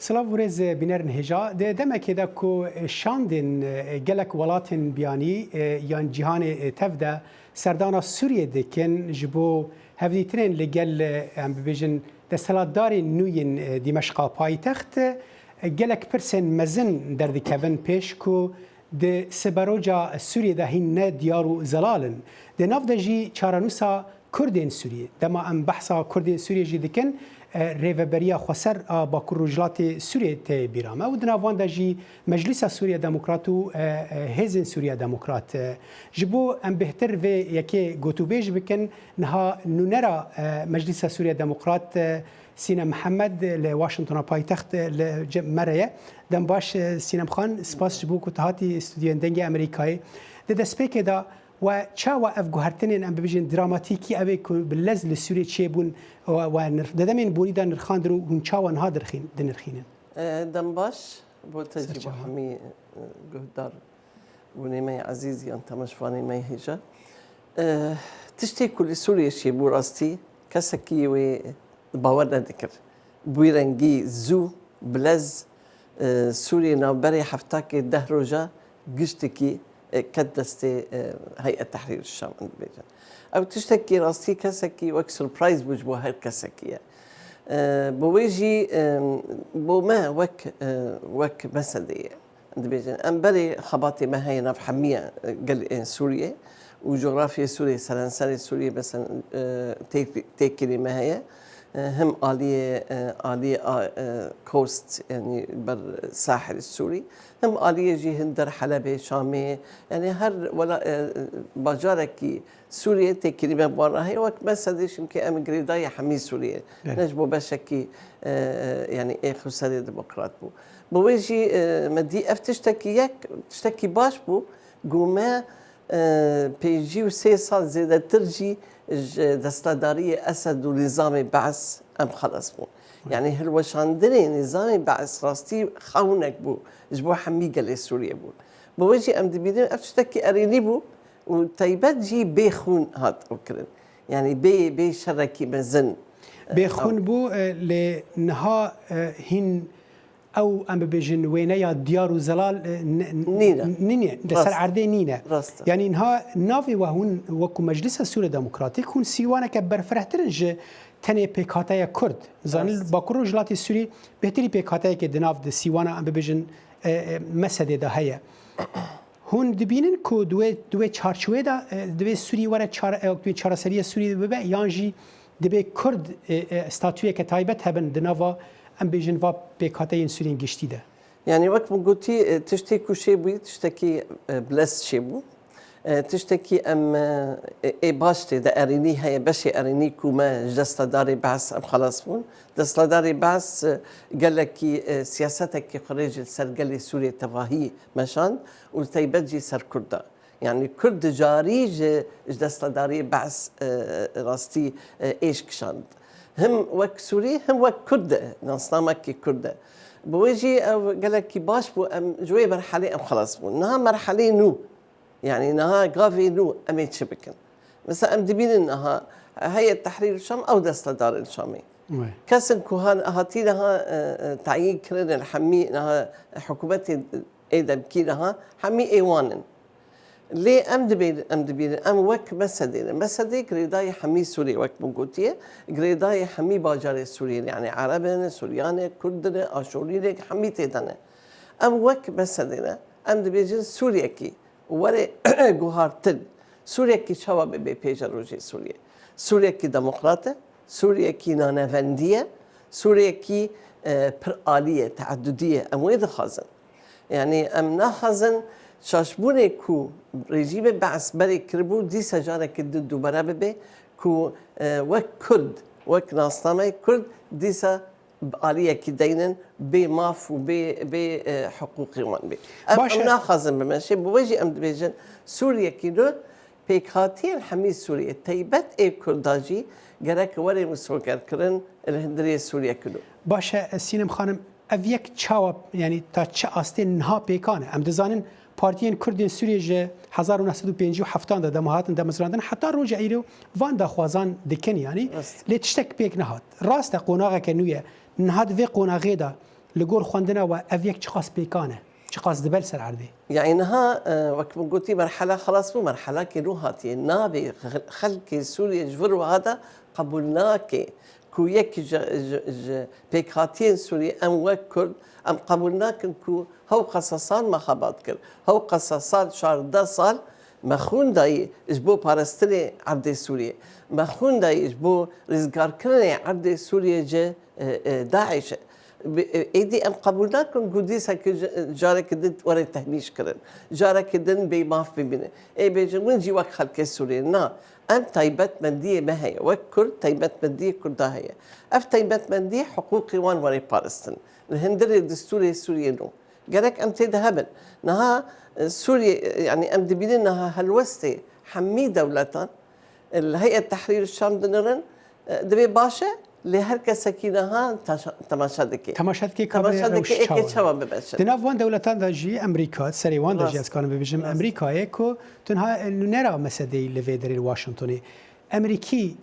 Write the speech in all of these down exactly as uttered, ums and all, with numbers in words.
Silav û rêz bînerên hêja. Di demekê de ku şandên gelek welatên biyanî yan cîhanê tev de serdana Sûriyê dikin, ji bo hevdîtinên li gel, em bibêjin, desthilatdarên nû yên Dîmeşqa paytext, gelek pirsên mezin derdikevin pêş ku di siberoca Sûriyê de hîn ne diyar û zelal in. Di nav de jî çarenûsa Kurdên Sûriyê. Dema em behsa Kurdên Sûriyê jî dikin, e, Rêveberiya Xweser a Bakur Rojhilatê Sûriyê tê bîra me û di nav wan de jî Meclîsa Sûriya Demokrat û, e, e, Hêzên Sûriya Demokrat. E, ji bo em bêhtir vê yekê gotûbêj bikin, niha nûnera, e, Meclîsa Sûriya Demokrat, e, Sînem Mihemed li Washingtona paytext li ce-, me re ye. Dem baş, e, Sînem Xan, spas ji bo ku tu hatî stûdyoyên Dengê Amerîkayê. Di destpêkê de we çawa ev guhertinên, em bibêjin, dramatîkî, ew ê ku bi lez li Sûriyê çêbûn, we, we nirx-, di demên borî de nirxandin û hûn çawa niha dirxîn-, dinirxînin? E, dem baş bo te jî, bo hemî, e, guhdar bûnê me yê ezîz yan temaşvanê me yê hêja. E, tiştê ku li Sûriyê çêbû rastî kesekî wê bawer nedikir. Bi wî rengî zû, bilez, e, Sûriyê navberê heftakê deh roja giştikî, e, ket destê, e, Heyet Tehrîr Şam, em dibêjin. Ew tiştekî rastî kesekî wek surprise bû ji bo her kesekî ye. E, bo wê jî, e, bo me wek, e, wek mesedê ye. Dibêjin, em berê xebatê me heye nav hemiya, e, gelên Sûriyê û cografyayê Sûriyê, seranserê Sûriyê, mesela, e, tê-, têkilî me heye. E, him aliyê, e, aliyê a, e, coast, yanî ber sahil Sûrî, him aliyê jî hin der Helebê, Şamê, yanî her wela-, e, bajarekî Sûriyê têkilî me bi wan re heye. Wek mesedê, çimkî em girêdayî hemî Sûriyê, Belê. ne ji bo beşekî, e, e, yanî ê Xweserê Demokrat bû. Bi wê jî, e, me dî ev tiştekî yek, tiştekî baş bû. Ku me, e, pêncî û sê sal zêdetir jî ji desthilatdariyê Esed û nîzamê Bees em xelas bûn. Yanî hilweşandinê nîzamê Bees rastî xewnek bû ji bo hemî gelê Sûriyê bû. Bi wê jî em dibînin ev tiştekî erênî bû û taybet jî bê xûn hat kirin. Yanî bê, bê şerekî mezin, e, Bê xûn bû, e, lê niha, e, hîn ew, em bibêjin, wêneya diyar û zelal, e, n-, n-, Nîne. nîne, li ser Rast. erdê nîne. Rast e. Yanî niha navê we hûn wekû Meclisa Sûriya Demokratîk hûn sîwaneke berfirehtir in ji tenê pêkhateya Kurd. Zanin Rast. Bakur Rojhilatê Sûrî bêhtirî pêkhateyekê di nav di sîwana, em bibêjin, e, e, mesedê de heye. Hûn dibînin ku di wê, di wê çarçovê de, e, divê Sûrî were çare-, e, divê çareseriya Sûrî bibe yan jî divê Kurd, e, e, statuyeke taybet hebin di nava, em bêjin, va pêkhateyên Sûriyên giştî de? Yanî wek min gotî, e, tiştê ku çêbûyî tiştekî, e, bilez çêbû. E, tiştekî em, e, ê baş tê de erênî heye, beşê erênî ku me ji desthilatdarê Bees em xelas bûn. Desthilatdarê Bees, e, gelekî, e, siyasetekî xwe rê jî li ser gelê Sûriyê tevahî meşand û li taybet jî ser Kurd de. Yanî Kurd di carî ji, ji desthilatdariyê Bees, e, rastî, e, êş kişand. Him wek Sûrî, him wek Kurd de, nasnamekî Kurd de. Bi wê jî ew gelekî baş bû, em ji wê merhelê em xelas bûn. Niha merhelê nû, yanî niha gavê nû em ê çi bikin? Mesela em dibînin niha Heyet Tehrîr Şam ew desthilatdarên Şamê. Wê. Kesin ku han-, hatî niha, e, e, teyîn kirin, hemî niha hikûmetê ê demkî niha hemî ê wan in. Lê em dibên-, em dibînin, em wek mesedê ne. Mesedê girêdayî hemî Sûriyê, wek min gotiye, girêdayî hemî bajarê Sûriyê ne. Yanî Ereb in, Suryan e, Kurd ne, Aşûrî ne, hemî tê de ne. Em wek mesedê ne. Em dibêjin Sûriyekî were guhartin. Sûriyekî çawa bibe pêşerojê Sûriyê? Sûriyekî demokrat e, Sûriyekî nanevendî ye, Sûriyekî, e, pir alî ye, teedudî ye. Em wê dixwazin. Yanî em naxwazin şaşbûnê ku rejîmê Bees berê kiribû, dîsa carekî din dubare bibe ku, e, wek Kurd, wek nasnameyê Kurd dîsa bi aliyekî deynin, bê maf û bê, bê, e, hiqûqê wan bê. Em, Baş em e. naxwazin bimeşe. Bi wê jî em dibêjin Sûriyekî nû pêkhatiyên hemî Sûriyê, teybet ê Kurda jî gerek were misogerkirin li hundirê Sûriyekî nû. Baş e, Sînem Xanim, ev yek çawa, yanî ta çi astê niha pêkan e? Em dizanin partiyên Kurdên Sûriyê ji hezar û neh sed û pêncî û heft de dema hatin demizrandin, heta roja îro van daxwazan dikin, yanî Rast. lê tiştek pêk nehat. Rast e, qonaxeke nû ye. Niha di vê qonaxê de Li gor xwendina we ev yek çiqas pêkan e? Çiqas dibe li ser erdê? Yani niha, e, wek min gotî, merhela xelas bû, merhelakê nû hatiye. Nabê xel-, xelkê Sûriyê ji vir wiha de qebûl nake ku yek ji, ji, ji pêkhatiyên Sûriyê em wek Kurd, em qebûl nakin ku hew qesa sal me xebat kir, hew qesa sal, çardeh sal me xûn dayî ji bo parastinê erdê Sûriyê. Me xûn dayî ji bo rizgarkirinê erdê Sûriyê ji, e, e, DAIŞ. Bi-, e, êdî em qebûl nakin ku dîsa ki ji-, carekî din were tehmîş kirin. Carekî din bê maf bimîne. Ê bêjin, win jî wek xelkê Sûriyê. Na, em taybetmendiyê me heye. Wek Kurd taybetmendiyê Kurda heye. Ev taybetmendiyê hiqûqê wan were parastin. Li hundirê destûrê Sûriyê nû. Gerek em tê de hebin. Niha, e, Sûriye, e, yani em dibînin niha helwestê hemî dewletan, e, li Heyet Tehrîr Şam dinirin, e, divê baş e, lê her kesekî niha taşa-, temaşe dike. Temaşe dike, ka bê Temaşe dike, rewş êkê çawa çawa be? Bibeşin. Di nav van dewletan de jî Emerîka, serê wan de jî Rast. ez karim bibêjim, Rast. Emerîka ye ku tu niha, e, nûnera mesedeyî li vê derê li Washingtonê. Emerîkî,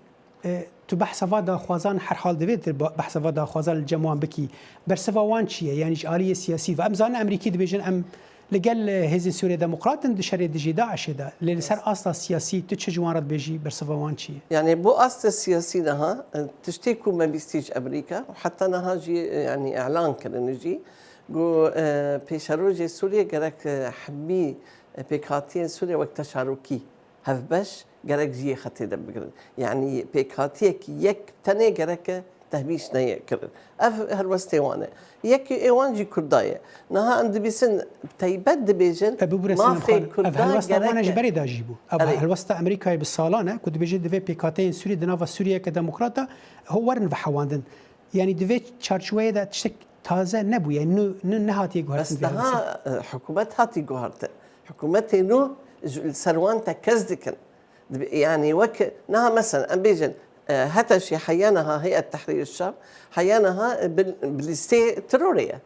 e, tu behsa va daxwazan herhal divê tu ba-, behsa va daxwazan li cem wan bikî. Bersiva wan çi ye? Yanî ji aliyê siyasî ve. Em zanin Emerîkî dibêjin em li gel, e, Hêzên Sûriyê Demokrat in di şerê dijî DAIŞê de. Lê li ser asta siyasî tu çi ji wan re dibêjî, bersiva wan çi ye? Yani bu asta siyasî niha, e, tiştê ku me bîstî ji Emerîka û heta niha jî, e, yani îlan kirin jî, ku, e, pêşerojê Sûriyê gerek, e, hemî, e, pêkhatiyên Sûriyê wek teşarokî hevbeş gerek ji yê xetê de bigirin. Yanî pêkhatiyekî yek tenê gereke tehmîş neyê kirin. Ev helwestê wan e. Yekî ê wan jî Kurda ye. Niha em dibîsin, teybet dibêjin, E, bibûre Sinem mafê Xanim, ev Kurda helwesta wan e ji gerek e. berê de jî bû. Ev Erê. helwesta Amerîkayê bi salan e ku dibêje divê pêkhateyên Sûrî di nava Sûriyeke demokrat de ho werin vehewandin. Yanî di vê çarçoveyê de tiştek taze nebûye, nû, nû nehatiye guhertin Bes vê daha, helwestê. e, hikûmet hatî guhertin. Hikûmetê nû ji, li ser wan tekez dikin. Dibe-, yani wek niha mesela em bêjin, e, HTŞ heya niha, Heyet Tehrîr Şam, heya niha, e, bi, bi lîstê terorê ye.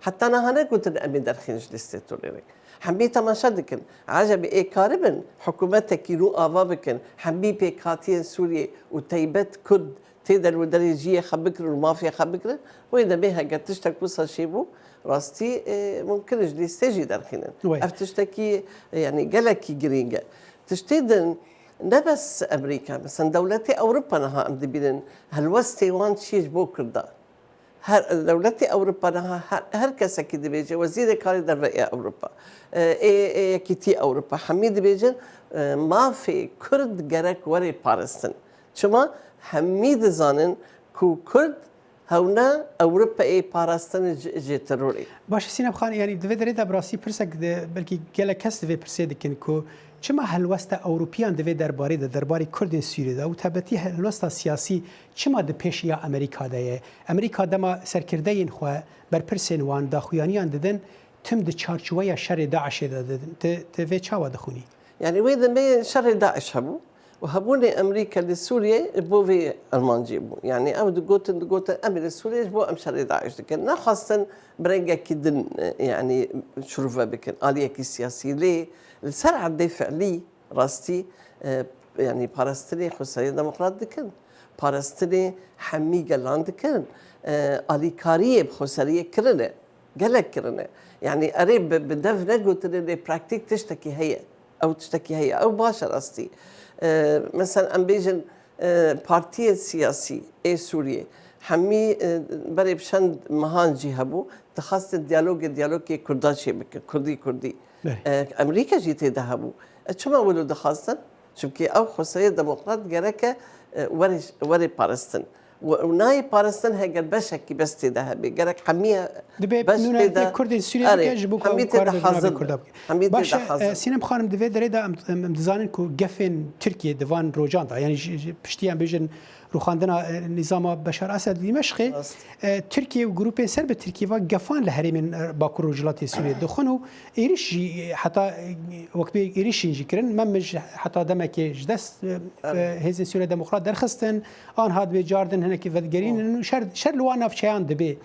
Heta niha negotin em ê derxîn ji lîstê terorê. Hemî temaşe dikin. Ecebî ê karibin hikûmetekî nû ava bikin, hemî pêkhatiyên Sûriyê û teybet Kurd tê derwederê cihê xwe bikirin û mafê xwe bikirin, wê demê heger tiştek wisa çêbû, rastî, e, mumkin e ji lîstê jî derxînin. Wê. Ev tiştekî, e, yani gelekî girîng e. Tiştê din ne bes Amerîka, mesela dewletê Ewropa niha em dibînin helwestê wan çi ye ji bo Kurdan. Her, dewletê Ewropa niha her, her kesekî dibêje, wezîrê karê derve ê Ewropa, e, ê, ê Yekîtî Ewropa, hemî dibêjin, e, mafê Kurd gerek were parastin. Çima? Hemî dizanin ku Kurd hewna Ewropayê parastin ji, ji terorê. Baş e Sînem Xan, yanî di vê derê de bi rastî pirsek de, belkî gelek kes di vê pirsê dikin ku çima helwesta Ewropiyan di vê derbarê de, derbarê Kurdên Sûriyê de û taybetî helwesta siyasî çima di pêş ya Amerîka de ye? Amerîka dema serkirdeyên xwe, berpirsên wan, daxuyaniyan didin, tim di çarçoveya şerê DAIŞê de didin. Tu, tu vê çawa dixwînî? Yani wê demê şerê DAIŞ hebû û hebûnê Amerîka li Sûriyê bo vê armancê bû. Yani ew digotin, digotin, em ê li Sûriyê ji bo em şerê DAIŞ dikin. Nexwestin bi rengekî din, e, yani şirove bikin, aliyekî siyasî. Lê li ser erdê fiilî rastî, e, yani parastinê Xweseriya Demokrat dikin. Parastinê hemî gelan dikin. E, alîkariyê bi Xweseriyê kirine. Gelek kirine. Yani erê bi, bi dev negotine, lê praktîk tiştekî heye. Ew tiştekî heye. Ew baş e rastî. E, mesela em bêjin, e, partiyên siyasî ê Sûriyê hemî, e, berê bi çend mehan jî hebû, dixwastin diyalogê, diyalogê Kurda çêbikin, Kurdî, Kurdî. Belê. E, Amerîka jî tê de hebû. E, çima wilo dixwastin? Çimkî ew Xweseriya Demokrat gereke, e, were, were parastin. Û, û nayê parastin heger beşekî bes tê de hebe. Gerek hemiye Dibe beş nûnerê tê de, Kurdên Sûriyê erê, bike ji bo ku hemî tê de kare hazir navê be. Kurda bike. Hemî tê Baş de e, hazir. Sînem Xanim, di vê derê de em, em, em dizanin ku gefên Tirkiye di van rojan de, yani ji, ji piştî em bêjin rûxandina, e, nîzama Beşar Esed li Dîmeşqê, Rast. e, Tirkiye û grûpên ser bi Tirkiye ve gefan li herêmên, e, Bakur Rojhilatê Sûriyê dixwin û êriş jî, e, heta, e, wek bê êrişên jî kirin. Memij heta demekê ji dest, e, Evet. e, Hêzên Sûriya Demokrat derxistin. An hat bê cardin hinekî vedigerînin û şer, şer li wan navçeyan dibe.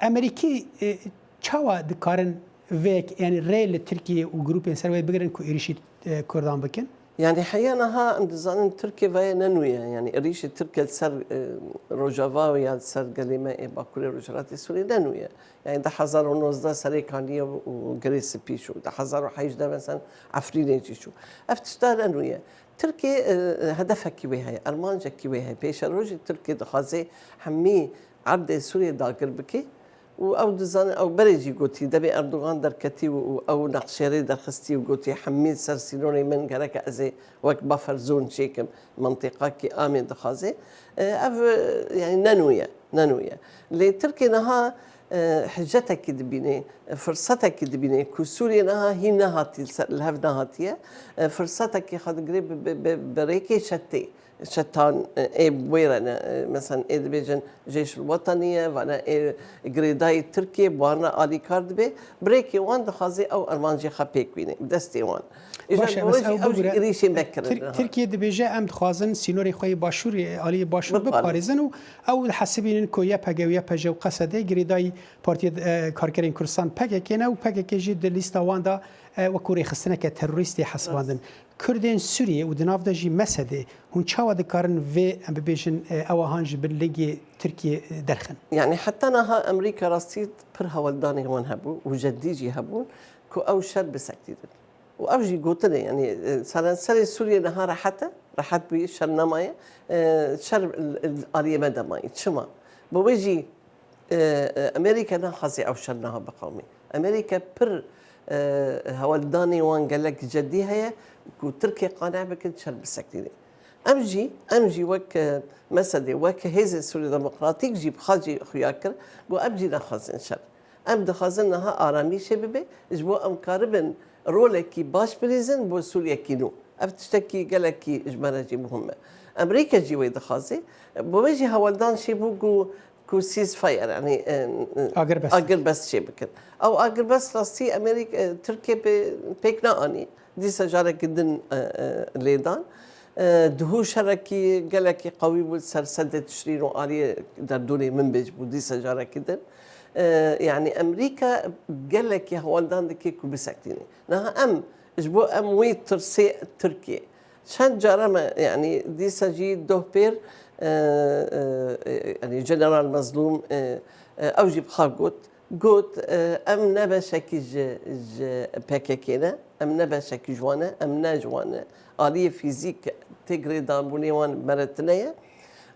Emerîkî, e, çawa dikarin vê yek, yani rê li Tirkiye û grûpên ser wê bigirin ku êrişî, e, Kurdan bikin? Yani heya niha em dizanin Tirkiye veye ne nû ye. Yani êrîşê Tirkiye li ser, e, Rojava û ya li ser gelê me ê Bakurê Rojhilatê Sûriyê ne nû ye. Yani du hezar û nozdeh serê Kaniyê û Girê Spî çû. Du hezar û hejdeh mesela Efrînê jî çû. Ev tişta ne nû ye. Tirkiye, e, hedefekî wê heye, armancekî wê heye. Pêşerojî Tirkiye dixwaze hemî erdê Sûriyê dagir bike. Û ew dizane, ew berê jî gotî, demê Erdogan derketî û, û ew nexşê rê derxistî û gotî, hemî ser sînorê min gereke ez ê wek buffer zone çêkim, mentiqakî amê dixwaze. E, ev, e, yani ne nû ye, ne nû ye. Lê Tirkiye niha, e, hicetekî dibîne, e, firsetekî dibîne ku Sûriye niha hîn nehatî, li ser, li hev nehatiye. E, firsetekî xwe digire bi, bi, bi, bi rêkê çetê. Çetan, e, ê wê re ne, e, mesela ê dibêjin Jêşul Wetanî ye, vane ê girêdayî Tirkiye, bi wan re alîkar dibe. Bi rêkê wan dixwaze ew armancê xwe pêk bîne, bi destê wan. Îja Baş e, bi bes wê jî ew ew jî bibûre, êrîşê me kirin Tir-, niha. Tirkiye dibêje, em dixwazin sînorê xwe yê başûrê, aliyê başûr Biparêzin. Biparêzin û ew dihesibînin ku Y P G û Y P J û Q S D girêdayî Partiyê, e, Karkerên Kurdistan P K K ne û P K K jî di lîsta wan de, e, wekû rêxistineke terorîstê hesibandin. Rast. Kurdên Sûriyê û di nav de jî Mesedê, hûn çawa dikarin vê, em bibêjin, e, ewa han ji bin lingê Tirkiyê, e, derxin? Yani heta niha Amerîka rastî pir hewldanê wan hebû û ceddî jî hebûn ku ew şer bisektînin. Û ew jî gotine, yani, e, seranserê Sûriyê niha rehet e, rehet bûye, şer nemaye, e, şer li, li aliyê me de mayî. Çima? Bi wê jî, e, e, Amerîka naxwaze ew şer niha biqewimê. Amerîka pir, e, hewldanê wan gelek ceddî heye ku Tirkiye qane bikin şer bisekinîne. Em jî, em jî wek, e, Mesedê, wek Hêzên Sûriye Demokratîk jî bi xwe jî xuya kir, got em jî naxwazin şer. Em dixwazin niha aramîşê bibe, ji bo em karibin rolekî baş bilîzin bo Sûriyekî nû. Ev tiştekî gelekî ji me re jî muhim e. Amerîka jî wê dixwaze. Bo wê jî hewldan çêbû ku, ku ceasefire, yani, e, e, Agirbest. Agirbest çêbikin. Ew agirbest rastî Amerîka, e, Tirkiye pê-, pêk neanî. Dîsa carekî din, e, e, lêdan. E, duhû şerekî gelekî qewî bû ser Sedê Tişrîn û aliyê derdorê Minbicê bû dîsa carekî din. E, yani Amerîka gelekî hewldan dike ku bisektîne. Niha em, ji bo em wê tirsê Tirkiye. Çend cara me, yani dîsa jî doh pêr, e, e, e, yani General Mezlûm, e, e, ew jî bi xwe got, Got, e, em ne beşekî ji, ji P K K ne, em ne beşekî ji wan ne, em ne ji wan ne. Aliyê fîzîk tê girêdanbûnê wan bi me re tune ye.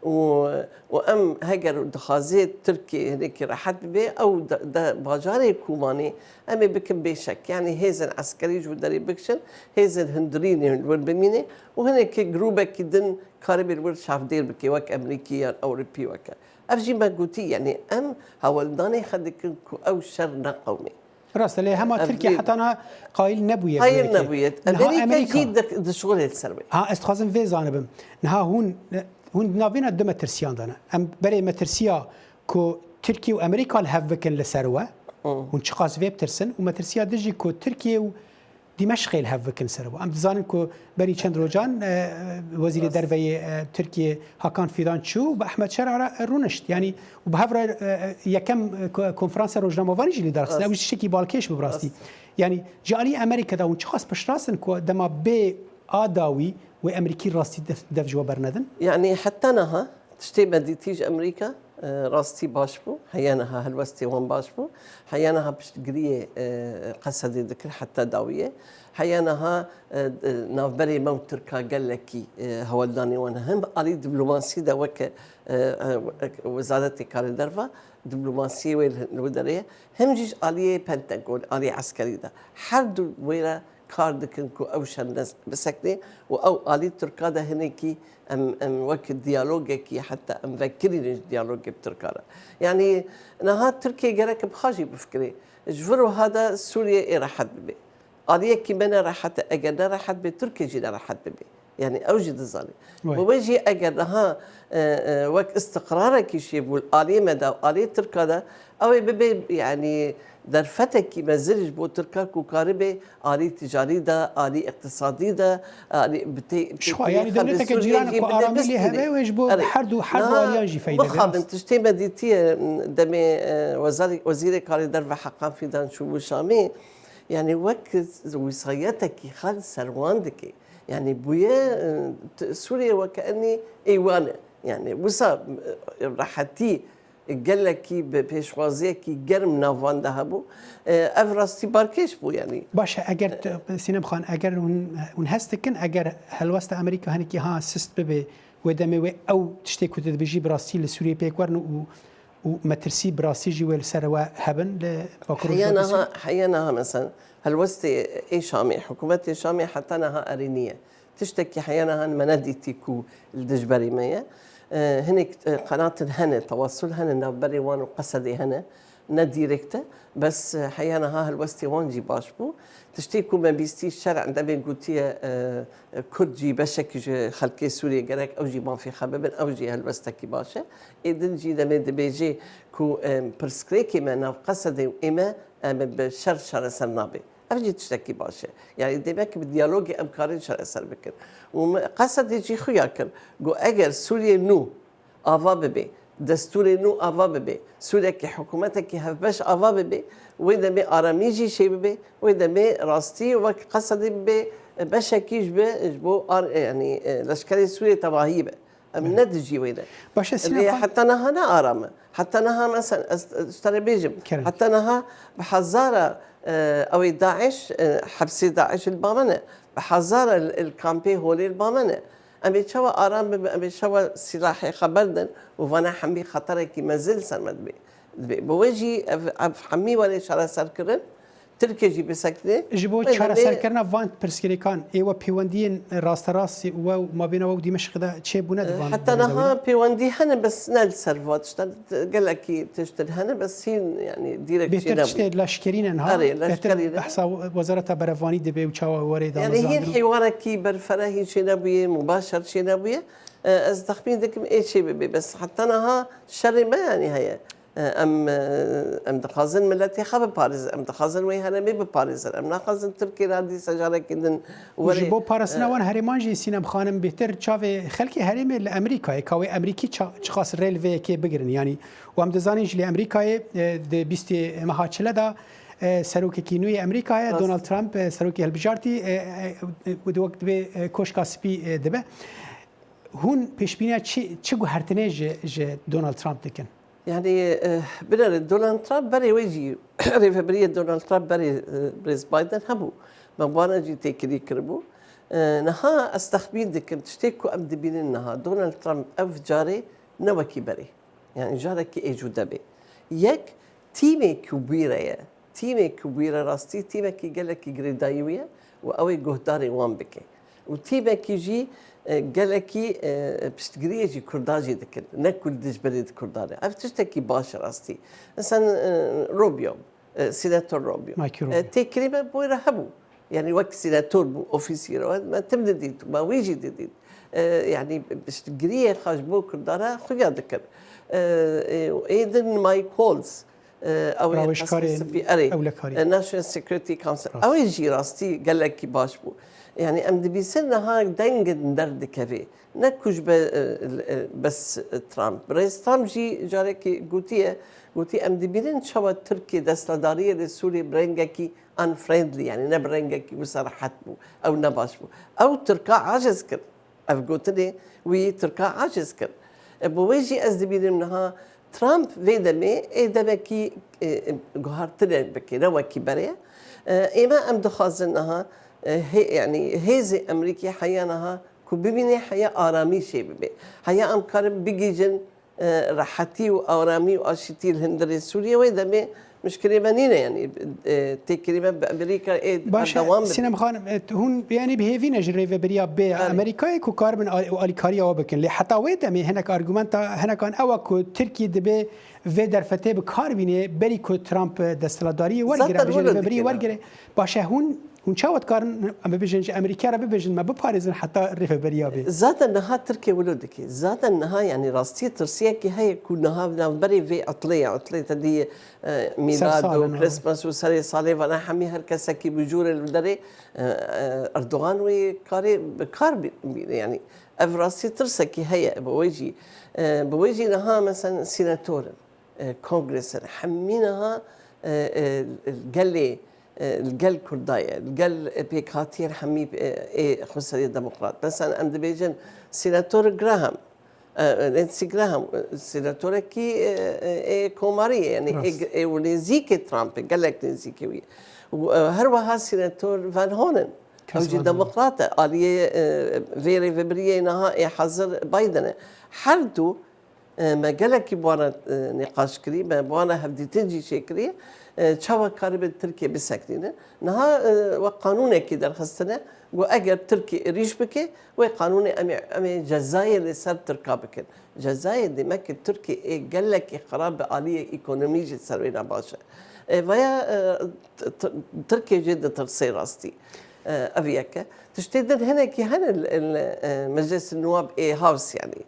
Û, û em heger dixwazê Tirkiye hinekî rehet bibe, ew de, de bajarê Kobanê em ê bikin bê şek. Yanî hêzên eskerî ji wir derê bikişin, hêzên hundirînê li wir bimîne û hinekî grûbekî din karibê li wir çavdêr bike, wek Emerîkî yan Ewropî weke. Ev jî me gotî, yanî em hewldanê xwe dikin ku ew şer neqewimê. Rast e, lê hema Ev Tirkiye lê heta niha qayîl nebûye Qayîl vê yekê. Nebûye. Niha Amerîka Amerîka jî di-, dişuxulê li ser wê. Ha, ez dixwazim vê zanibim. Niha hûn, hûn di navbêna du metirsiyan de ne. Em berê metirsiya ku Tirkiye û Amerîka li hev bikin li ser we, Hı. hûn çiqas vê bitirsin û metirsiya din jî ku Tirkiye û Dîmeşqê li hev bikin ser bo. Em dizanin ku berî çend rojan, e, Wezîrê Rast. Derve yê, e, Tirkiyê Hakan Fidan çû û bi Ehmed Şera re rûnişt. Yanî û bi hev re, e, e, yekem, e, ko-, konferansa rojnamevanî jî li dar xistin. Rast. Ew jî tiştekî balkêş bû bi rastî. Rast. Yanî ji alî Amerîka de hûn çiqas piştrast in ku dema bê a dawî wê Amerîkî rastî dev, dev ji we bernedin? Yanî heta niha tiştê me dîtî ji Amerîka, e, rastî baş bû. Heya niha helwestê wan baş bû. Heya niha piştgiriyê, e, Qesedê dikir heta dawiyê. Heya niha, e, e, navberê me û Tirka gelekî, e, hewldanê wan him alî diplomasî de weke, e, e, Wezaretê Karê Derve, diplomasiyê wê li, li wê derê ye. Him jî ji aliyê Pentagon, aliyê eskerî de. Her du wê re kar dikin ku ew şer ne bisekne û ew alî Tirka de hinekî em, em wek diyalogekî heta em vekirînin ji diyalogê bi Tirka re. Yanî niha Tirkiye gerek bi xwe jî bifikirê. Ji vir wiha de Sûriye ê rehet bibe. Aliyekî me ne rehet e, eger ne rehet be, Tirkiye jî ne rehet bibe. Yanî ew jî dizane. Wê. Bi wê jî eger niha, e, e, wek istiqrarekî çêbû aliyê me de, aliyê Tirka de, ew ê bibe, yanî derfetekî mezin ji bo Tirka ku karibe alî ticarî de, alî iqtisadî de, alî bi tê-, Ji xwe, têkilî yanî xwe bi dewleteke Sûriyê cîran jî ku bide aramî lê bistîne. Hebe wê ji bo Erê. Her du, her du Niha aliyan jî feyde bixabin, bide. Tiştê me dîtiye, demê, e, wezarê-, Wezîrê Karê Derve Hakan Fidan çûbû Şamê, yanî wek wîsayetekî xal ser wan dike. Yani bûye, e, t-, Sûriye weke enî ê wan e. Yani wisa, e, rehetî gelekî bi pêşwaziyekî germ nav wan de hebû. E, ev rastî barkêş bû yani. Baş e, eger tu, Sînem Xan, eger hûn, hûn hest dikin, eger helwesta Amerîka hinekî ha sist bibe, wê demê wê ew tiştê ku tu dibêjî bi rastî li Sûriyê pêk werin û, û metirsî bi rastî jî wê li ser we hebin li Bakur Heya Rojhilata niha, Sûriyê? Heya niha mesela helwestê ê Şamê, hikûmetê Şamê heta niha erê niye. Tiştekî heya niha me nedîtî ku li dijberî me ye. E, hinek, e, qenatin hene, tewasul hene, navberê wan û Qesedê hene. Ne dîrekt e, bes, e, heya niha helwestê wan jî baş bû. Tiştê ku me bîstî şer endamê gotiye, e, e, Kurd jî beşekî ji xelkê Sûriyê gerek ew jî mafê xwe bibin, ew jî helwestekî baş e. Ê din jî demê dibêjê ku, e, pirsgirêkê me nav Qesedê û ê me, em bi şer çareser nabe. Ev jî tiştekî baş e. Yani demek ki bi diyalogê em karin çareser bikin. Û me Qesedê jî xuya kir. Got eger Sûriyê nû ava bibe, destûrê nû ava bibe, Sûriyekî hikûmetekî hevbeş ava bibe, wê demê aramî jî çê bibe, wê demê rastî wek Qesedê bibe, beşekî ji bi, ji bo ar-, yani, e, leşkerê Sûriyê tevahî be. Em ne dijî wê ne. Baş e, Sînan Lê Xan. Heta niha ne aram e. Heta niha mesela ez, ez ji te re bêjim. Kerem. Heta niha bi hezara, e, ew ê DAIŞ, e, hepsê DAIŞ li ba me ne. Bi hezara li, li kampê holê li ba me ne. Em ê çawa aram bibin, em ê çawa silahê xwe berdin û vana hemî xeterekî mezin li ser me dibe. Dibe. Bi wê jî ev, ev hemî were çareserkirin. Tirkiye jî bisekine. Ji bo çareserkirina van pirsgirêkan, ê we pêwendiyên rasterast we û mabêna we û Dîmeşqê de çêbûne di van Heta berê de niha wê de? Pêwendî hene, bes ne li ser va tiştan. Gelekî tiştin hene, bes hîn, yani, direkt çê Bêhtir nebû. Tiştê leşkerî ne niha? Erê, Bêhtir leşkerî ne. Behsa Wezareta Berevanî dibe û çawa were damezrandin? Yani, hîn hêwarekî berfere hîn çê nebûye, mubaşer çê nebûye. E, ez texmîn dikim ê çê bibe, bes heta niha şerê me, yani, heye. E, em, e, em dixwazin miletê xwe biparêzin, em dixwazin wê herêmê biparêzin. Em naxwazin Tirkiye re dîsa carekî din were. Ji bo parastina e, wan herêman jî Sînem Xanim bêhtir çavê xelkê herêmê li Amerîkayê, ka wê Amerîkî ça-, çiqas rê li vê yekê bigirin. Yanî û em dizanin jî li Amerîkayê, e, di bîstê meha çile de, e, serokekî nû yê Amerîkayê, Rast. Donald Trump, e, serokê hilbijartî, e, e, e, û di wek dibê, e, Koşka Spî, e, dibe. Hûn pêşbîniya çi, çi guhertinê ji, ji Donald Trump dikin? Yani, e, binêrin Donald Trump berê wê jî rêvebiriyê Donald Trump berê, e, birêz Biden hebû. Me wana jî têkilî kiribû. E, niha ez texmîn dikim, tiştê ku em dibînin niha, Donald Trump ev carê ne wekî berê. Yani carekî ê cude bê. Yek, tîmê ku bû re ye, Tîmê ku bûyî re rastî tîmekî gelekî girêdayî wî ye û ew ê guhdarê wan bike. Û tîmekî jî, e, gelekî, e, piştgiriyê jî Kurdan jî dikin. Ne ku li dijberê di Kurdan e. Ev tiştekî baş e rastî. Mesela, e, Rubio, e, Senator Rubio. Marco Rubio. E, têkilî me bûyî re hebû. Yani wek senator bû, ofîsî re me tim didît, me wî jî didît. E, yani piştgiriyê xwe ji bo Kurdan re xuya dikir. E, e, ê din Mike Waltz, E, ew ê Rawêjkarê Qesrê Spî, erê, ewlekarî. E, National Security Council. Rast. Ew ê jî rastî gelekî baş bû. Yani em dibîsin niha dengin derdikeve. Ne ku ji be, e, e, bes Trump. Birêz Trump jî carekî gotiye, gotî em dibînin çawa Tirkiye desthilatdariyê li Sûriyê bi rengekî unfriendly, yani ne bi rengekî wisa rehet bû. Ew ne baş bû. Ew Tirka aciz kir. Ev gotinê wî Tirka aciz kir. E, bi wê jî ez dibînim niha Trump vê demê ê demekî, e, e, guhartine bike, ne wekî berê. E, ême em dixwazin niha, e, hê-, yani hêzê Amerîkê heya niha ku bibîne heya aramî çê bibe. Heya em karin bigihîjin, e, rehetî û aramî û aşîtî li hundirê Sûriyê, wê demê mişkilê me nîne, yani, e, têkilî me bi Amerîka ê Baş e, berdewam bibe. Sînem Xanim, e, hûn, yani, bi hêvî ne ji rêvebiriya bê Belê. Amerîkayê ku karibin al-, û alîkariya we bikin. Lê heta wê demê hinek argumenta hinekan ew e ku Tirkiye dibe vê derfetê bi kar bîne, berî ku Trump, e, desthilatdariyê wergire, Zaten bêje wilo rêveberiyê dike, wergire. Baş e, hûn Hûn çawa dikarin, em bibêjin, ji Amerîkaya re bibêjin, me biparêzin heta rêveberiya bê? Zaten niha Tirkiye wilo dike. Zaten niha, yani, rastî tirsiyekî heye ku niha navberê vê etlê ya, etlê te dî, e, mîlad û Christmas û serê salê vana hemî her kesekî bi jûrê li derê, e, e, Erdogan wê karê bi kar bî-, bîne. Yani, ev rastî tirsekî heye bi wê jî. E, bi wê jî niha, mesela, senatorin, e, kongresin, hemî niha, e, e, gelê, e, li gel Kurda ye, li gel pêkhatiyên hemî, e, ê Xweserê Demokrat. Mesela em dibêjin Senator Graham, e, Lindsey Graham, e, senatorekî, e, e, ê Komarî ye, yanî ê, ê nêzîkê Trumpê, gelek nêzîkê wî. Û, e, her wiha Senator Van Hollen, ew jî demokrat e, aliyê, e, vê rêvebiriyê niha ê hazir Biden e. Her du, e, me gelekî bi wana, e, nîqaş kirî, me bi wana hevdîtin jî çêkirî, e, çawa karibin Tirkiye bisekinînin. Niha, e, we qanûnekî derxistine, got eger Tirkiye êrîş bike, wê qanûnê em ê, em ê cezayê li ser Tirka bikin. Cezayê demek ki Tirkiye ê gelekî xirab bi aliyê ekonomî jî ser wê ne baş e. E, vaya, e, t-, t-, Tirkiye jê ditirsê rastî. E, ev yek e. Tiştê din hinekî hene li, li, e, Meclîs Nuwab ê House yanî.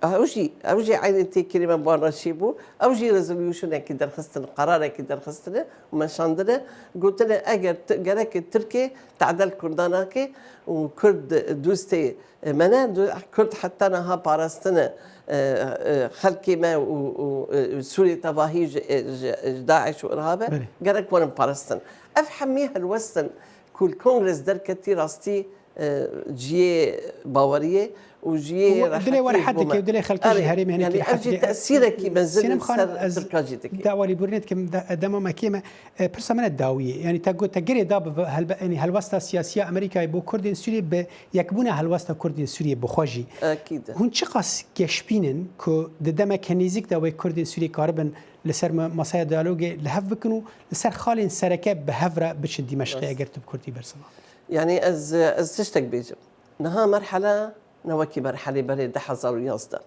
Ew jî, ew jî eynî têkilî me bi wan re çêbû. Ew jî resolutionekî derxistin, qerarekî derxistine û meşandine. Gotine eger ti-, gereke Tirkiye tedel Kurda nake û Kurd dostê me ne, du-, Kurd heta niha parastine, e, e, xelkê me û, û, e, Sûriyê tevahî ji, e, ji, ji DAIŞ û Irhab e, Belê. Gerek werin parastin. Ev hemî helwestin ku li Kongres derketî rastî, e, cihê baweriyê û cihê Û dilê we rehetiyê rehet ji bo dike me. û dilê xelkê jî Erê, herêmê hinekî yanî rehet ev jî dike. tesîrekî mezin li Sînem Xan, ser ez Tirka jî dike. dawa lêbûrinê dikim, de-, dema me kêm e, pirsa me ne dawiyê. Yanî te got te girê da bi helbe-, yanî helwesta siyasî ya Amerîkayê bo Kurdên Sûriyê bi yekbûna helwesta Kurdên Sûriyê bi xwe jî. Ekîd e. Hûn çiqas geş bînin ku di demeke nêzîk de wê Kurdên Sûriyê karibin li ser ma-, masaya diyalogê li hev bikin û li ser xalên sereke bi hev re biçin Dîmeşqê Rast. eger tu bi kurdî bersiva? Yanî ez, ez tiştek bêjim. Niha merhele ne wekî merhelê berê du hezar û yazdeh.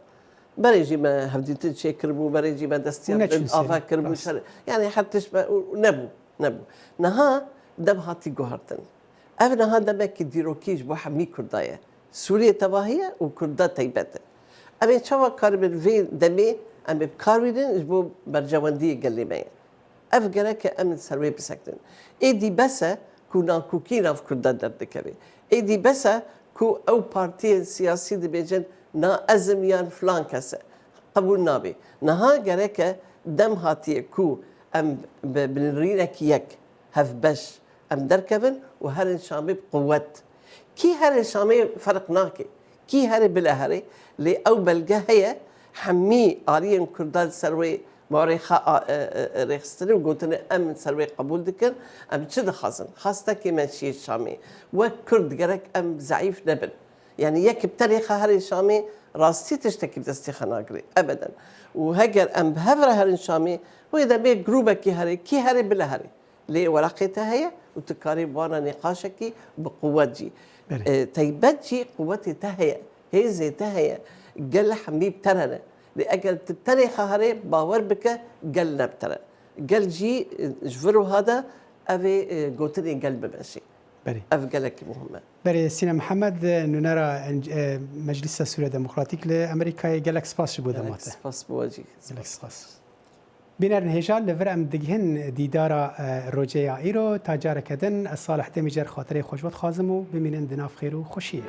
Berê jî me hevdîtin çêkiribû, berê jî me destiya Û neçûn din sêrê, ava kiribû. rast. Şer-, yanî her tişt me û nebû, nebû. Niha dem hatî guhertin. Ev niha demekî dîrokî ji bo hemî Kurda ye. Sûriyê tevahî ye û Kurda teybet e. Em ê çawa karibin vê demê em ê bi kar bînin ji bo berjewendiyê gelê me ye. Ev gereke em li ser wê bisekinin. Êdî bes e ku nakokî nav Kurdan derdikeve. Êdî bes e ku ew partiyên siyasî dibêjin na ez im yan filan kes e. Qebûl nabe. Niha gereke dem hatiye ku em bi binirînekî yek hevbeş em derkevin û herin Şamê bi quwet. Kî herê Şamê ferq nake. Kî herê bile herê. Lê ew belge heye, hemî aliyên Kurdan li ser wê barê xwe a, e, e, e, rêxistine û gotine, em li ser wê qebûl dikin, em çi dixwazin? Xastekê me çi ye Şamê? Wek Kurd gerek em zeîf nebin. Yanî yek bi tenê xwe herê Şamê rastî tiştekî bi destê xwe nagirê. Ebeden. Û heger em bi hev re herin Şamê, wê demê grûbekî herê, kî herê bile herê. Lê weraqê te heye û tu karê bi wana nîqaşekî bi quwet jî. Belê. E, teybet jî quwetê te heye, hêzê te heye. Gel hemî bi te re ne. Lê eger tu tenê xwe herê, bawer bike, gel ne bi te re. Gel jî, e, ji vir wiha de ev ê, e, gotinê gel bimeşê. Belê. Ev gelekî muhim e. Belê, Sîne Mihemed, e, nûnera, e, Meclisa Sûriya Demokratîk li Amerîkayê, gelek spas ji bo dema te. Gelek spas bo we jî. Gelek spas. Bînerên hêja, li vir em digihin dîdara, e, rojê ya îro, ta careke din ez Salih Demîcer xatirê xwe ji we dixwazim û bimînin di nav xêr û xweşiyê de.